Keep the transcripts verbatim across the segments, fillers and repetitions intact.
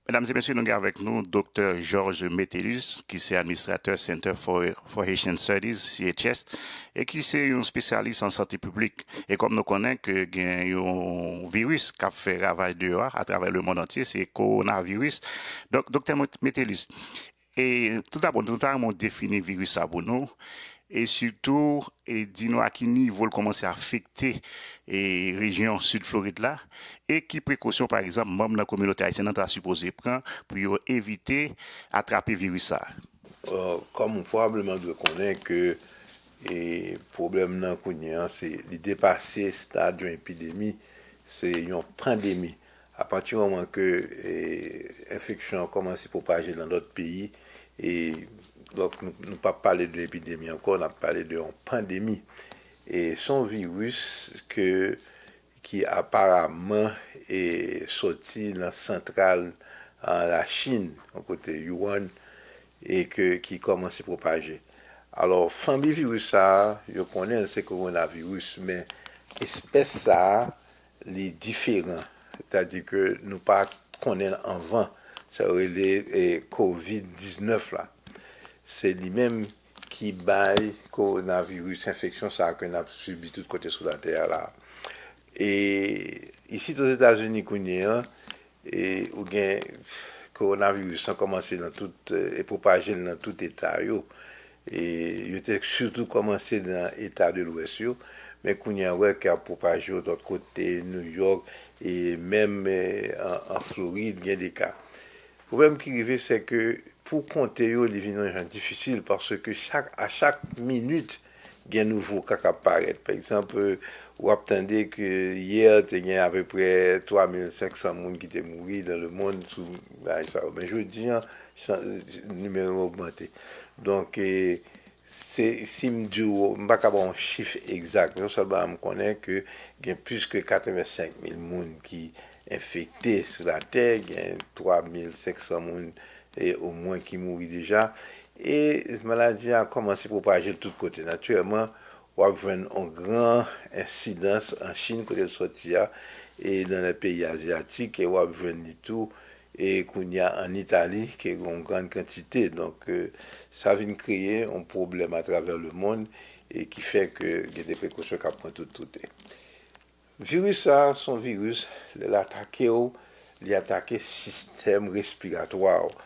Medam e mesye, nou gen avèk nou Doktè Georges Metellus, ki se administratè Center for, for Haitian Studies, C H S, e ki se yon espesyalis an sante piblik. E kòm nou konnen ke gen yon viris k ap fè ravaj deyò a, atravè lemonn antye, se kowonaviris. Donk, Doktè Mot-, Metellus, e, toudabò, nou ta renmen w defini viris sa pou nou, e sitou, e, di nou a ki nivo l kòmanse afekte, e, rejyon Sid Florid la, e ki prekosyon, pa egzanp, manm nan kominote ayisyèn nan ta sipoze pran pou yo evite atrape viris sa a. Kòm ou pwobableman dwe konnen ke, e, pwoblèm nan kounye an, se, li depase stad yon epidemi, se yon pandemi. Apati moman ke, e, enfeksyon an kòmanse pwopaje nan lòt peyi, e, donk, nou, nou p ap pale de epidemi ankò, n ap pale de yon pandemi. E se yon viris ke, ki aparaman, e, soti nan santral an Lachin, yon kote Wuhan, e ke, ki kòmanse pwopaje. Alò, fanmi viris sa a, yo konnen l se kowonaviris, men espès sa a, li diferan. Sètadi ke nou pa t konnen l anvan. Sa yo rele, e, kovid diznèf la. Se li menm ki bay kowonaviris, enfeksyon sa a ke n ap sibi tout kote sou latè a la. E isit Ozetazini kounye an, e, ou gen kowonaviris lan kòmanse nan tout, e pwopaje l nan tout eta yo. E yo te sitou kòmanse nan eta de Lwès yo, men kounye a wè ke ap pwopaje yo lòt kote, New York, e menm, e, an, an Florid, gen de ka. Pwoblèm ki rive, se ke pou konte yo, li vin yon jan difisil, paske chak, a chak minit, gen nouvo ka k ap parèt. Pa egzanp, w ap tande ke yè te gen apeprè twa mil senk san moun ki te mouri dans le monde sou bagay sa yo. Men jodi an, chan- nimewo a ogmante. Donk, e, se, si m di w, m pa ka ba w yon chif egzak, men yon sèl bagay m konnen ke gen plis ke katrevensenk mil moun ki enfekte sou latè, gen twa mil senk san moun, e, omwen ki mouri deja. E maladi a kòmanse pwopaje l tout kote. Natirèlman, w ap jwenn yon gran ensidans an Chin, kote l soti a, e nan lè peyi azyatik, e w ap jwenn li tou, e kounye a ann Itali, ke gen yon gran kantite. Donk, e, sa vin kreye yon pwoblèm atravè lemonn, e ki fè ke gen de prekosyon k ap pran tout kote. Viris sa a, se yon viris, lè l atake w, li atake sistèm respiratwa w.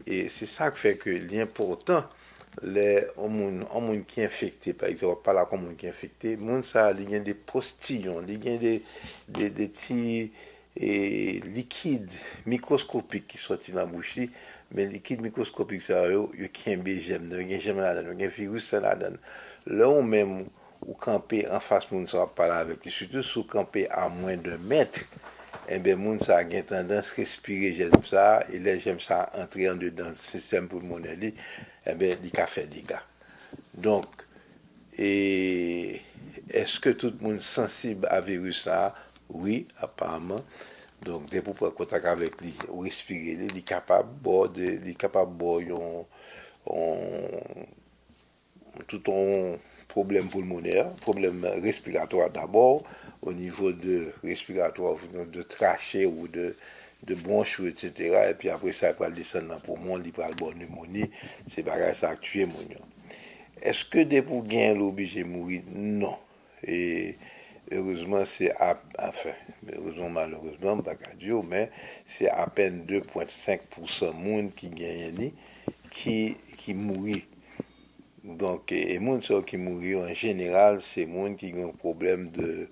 E se sa k fè ke li enpòtan lè yon moun, yon moun ki enfekte, pa egzanp, w ap pale ak yon moun ki enfekte, moun sa a, li gen de postiyon, li gen de, de, de ti, e, likid mikwoskopik ki soti nan bouch li, men likid mikwoskopik sa yo, yo kenbe jèm nan, yo gen jèm ladan l, yo gen viris lan ladan l. Lè ou menm, ou kanpe anfas moun sa w ap pale avèk li, sitou si w kanpe a mwen de mèt, enben, moun sa a gen tandans respire jèm sa a, e lè jèm sa a antre andedan sistèm pulmonè li, enben, li ka fè dega. Donk, e, èske tout moun sansib a viris sa a? Wi, aparaman. Donk, depi w pran kontak avèk li, ou respire li, li kapab ba w de, li kapab ba w yon, yon tout yon pwoblèm pulmonè, pwoblèm respiratwa dabò, o nivo de respiratwa, o nivo de trache ou de, de bwonch ou, etsetera. Epi apre sa, li pral desann nan poumon, li pral ba w nemoni, se bagay sa k tiye moun yo. Èske depi w genyen l, ou oblije mouri? Non. E erezman, se a, anfen, erezman, malerezman, m pa ka di w, men se apèn de pwen senk pousan moun ki genyen li ki, ki mouri. Donk, e, e moun sa yo ki mouri yo, an jeneral, se moun ki gen yon pwoblèm de,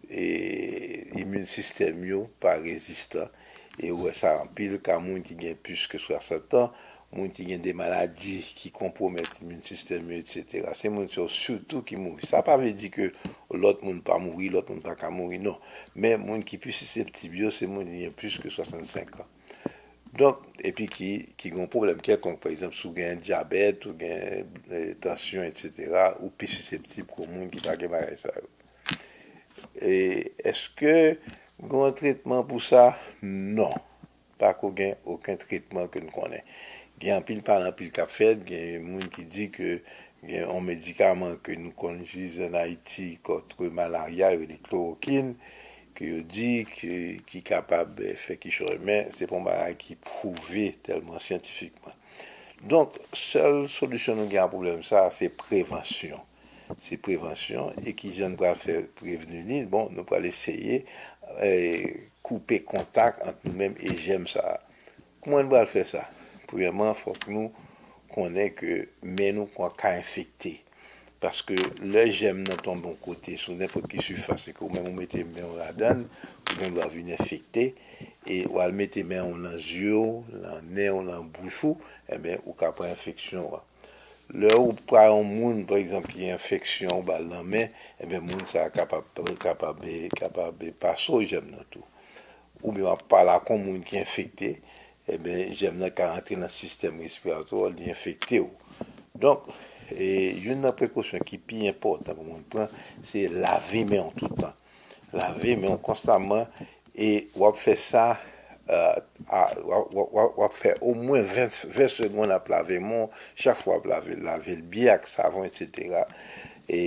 e, imin sistèm yo pa rezistan. E ou wè sa anpil ka moun ki gen plis ke swasant an, moun ki gen de maladi ki konpwomèt imin sistèm yo, etsetera. Se moun sa yo sitou ki mouri. Sa pa vle di ke lòt moun pa mouri, lòt moun pa ka mouri, non. Men moun ki pi siseptib yo, se moun ki gen plis ke swasannsenk an. Donk, epi ki, ki gen yon pwoblèm kèlkonk, pa egzanp, si w gen dyabèt, ou gen, e, tansyon, etsetera, ou pi siseptib ke moun ki pa gen bagay sa yo. E èske gen yon tretman pou sa? Non. Pako gen okenn tretman ke n konnen. Gen anpil pale anpil k ap fèt, gen moun ki di ke gen yon medikaman ke nou konn itilize ann Ayiti kont malarya, yo rele klorokin, ke yo di ki, ki kapab fè kichòy, men se pa yon bagay ki pwouve tèlman syantifikman. Donk, sèl solisyon nou gen a pwoblèm sa a, se prevansyon. Se prevansyon, e ki jan n pral fè prevni li? Bon, nou pral eseye eh, koupe kontak ant nou menm e jèm sa a. Kouman n pral fè sa? Premyèman, fòk nou konnen ke men nou ka enfekte. Paske lè jèm nan tonbe yon kote sou nenpòt ki sifas, e ke ou menm ou mete men w ladan l, ou gen dwa vin enfekte, e w al mete men w nan zye w, nan nen w, nan bouch ou, enben, ou ka pran enfeksyon an. Lè ou pa yon moun, pa egzanp, ki enfeksyon ou ba l nan men, enben, moun sa a kapab, kapab, kapab pase w jèm nan tou. Oubyen w ap pale ak yon moun ki enfekte, enben, jèm nan ka rantre nan sistèm respiratwa w, li enfekte w. Donk, e, youn nan prekosyon ki pi enpòtan pou moun pran, se lave men w tout tan. Lave men w konstaman, e w ap fè sa, eh, a, w ap, w ap, w ap, w ap fè omwen ven, ven segonn ap lave men w, chak fwa w ap lave, lave l byen ak savon, etsetera. E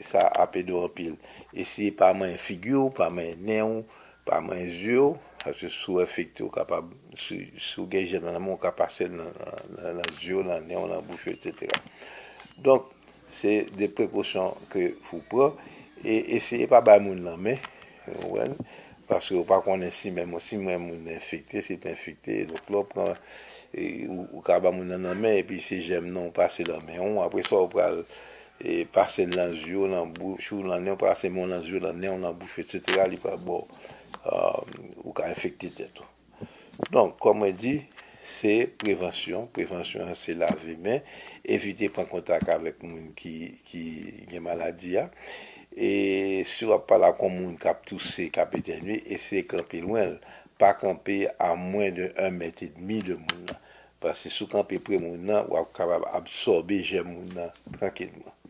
sa ap ede w anpil. Eseye pa manyen figi w, pa manyen nen w, pa manyen zye w, paske si w enfekte, w kapab, si, si w gen jèm nan men w, w ka pase l nan, nan, nan, nan zye w, nan nen w, nan bouch ou, etsetera. Donk, se de prekosyon ke ou pran. E eseye pa bay moun nan men, ou konprann? Paske ou pa konnen si menm, si menm moun nan enfekte, si l pa enfekte. Donk, lè w pran, e, ou, ou ka ba moun nan nan men, epi se jèm nan ou pase nan men w, apre sa ou pral, e, pase l nan zye w, nan bouch ou, nan nen w, pase men w nan zye w, nan nen w, nan bouch ou, etsetera, li pral ba w, ah, ou ka enfekte tèt ou. Donk, kòm mwen di, se prevansyon. Prevansyon an, se lave men, evite pran kontak avèk moun ki, ki gen maladi a. E si w ap pale ak yon moun k ap touse, k ap etènye, eseye kanpe lwen l. Pa kanpe a mwen de yon mèt edmi de moun nan. Paske si w kanpe pre moun nan, w ap kapab absòbe jèm moun nan trankilman.